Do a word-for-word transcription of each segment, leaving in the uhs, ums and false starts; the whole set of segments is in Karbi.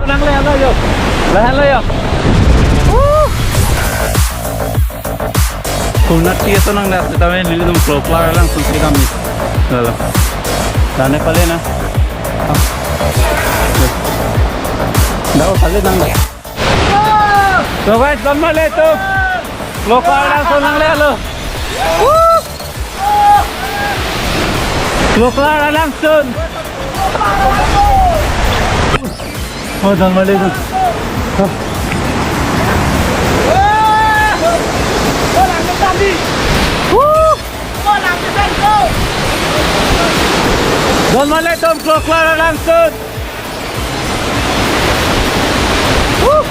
Nangle alo jo. Lahenlo jo. Woo! Kunat ti aso nangle, sitame nelitum Kloklar alangsun si dam ni. Lalo. Dane pale na. Dao pale nang. So guys, don marli atum Kloklar alangsun nangle alo. Woo! Kloklar alangsun. Oh, don marli atum. Oh. Don marli atum Kloklar alangsun. Woo!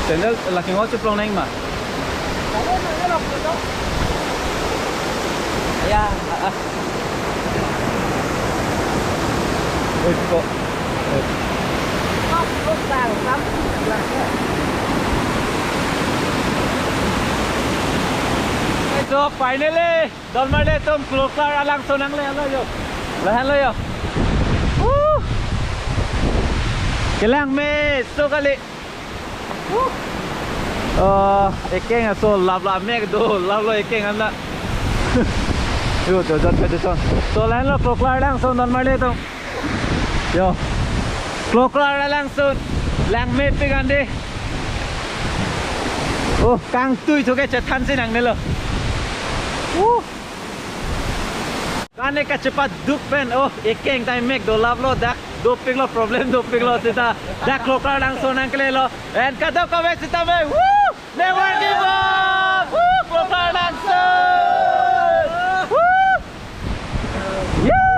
Sandal laki ngol ceplong neng ma. Ya, ah, ah. Wait, kok. Wait. So, finally, don marli atum Kloklar alangsun nangle alo jo. Lahenlo jo. Woo! Kelang meso kali. Oh, ekeng aso laplo, amek do laplo ekeng an la. Yo, jo, jo, jo, jo. So, lahenlo Kloklar alangsun don marli atum. Jo. Kloklar alangsun. Lang mepik an dei. Oh, kangtui choke chethan si nangnelo. Woo! Kane kachepaduk pen, oh, ekeng ta emek do laplo, dak dopiklo, problem dopiklo seta. Dak Kloklar alangsun nangklelo. And kadokave sitame, woo! Never give up! Woo! Kloklar alangsun! Woo! Yeah!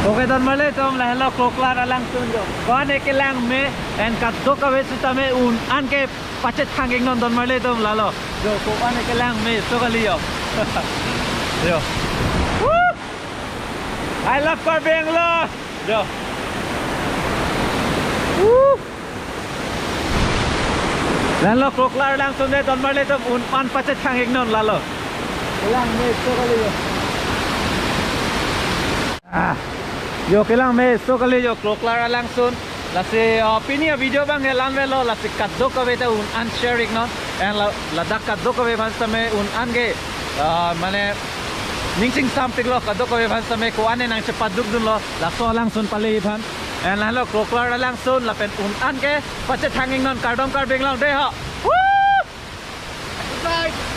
Okay, don marli atum, lahelo Kloklar alangsun jo. Ko-an ke kelang me, and kadokave sitame un-an ke pachethang iknon don marli atum, lalo. Jo, ko-an ke kelang me, so kali jo. Jo. Woo! I love Karbi Anglong. Jo. Woo! Lahelo Kloklar alangsun de, don marli atum, un-an pachethang iknon, lalo. Kelang me, so kali jo. Ah. Jo, kelang me, so kali jo, Kloklar alangsun. Lasi, ah, pini avideo abang ke la-an avelo, lasi kadokave ta un-an share iknon. And la, ladak kadokave aphan sitame un-an ke, ah, mane, ning chingsampiklo, kadokave aphan sitame ko-an nangchepadukdunlo, laso alangsun pale aphan. And lahelo Kloklar alangsun, lapen un-an ke pachethang iknon, kardom Karbi Anglong, dei ho. Woo! Goodbye.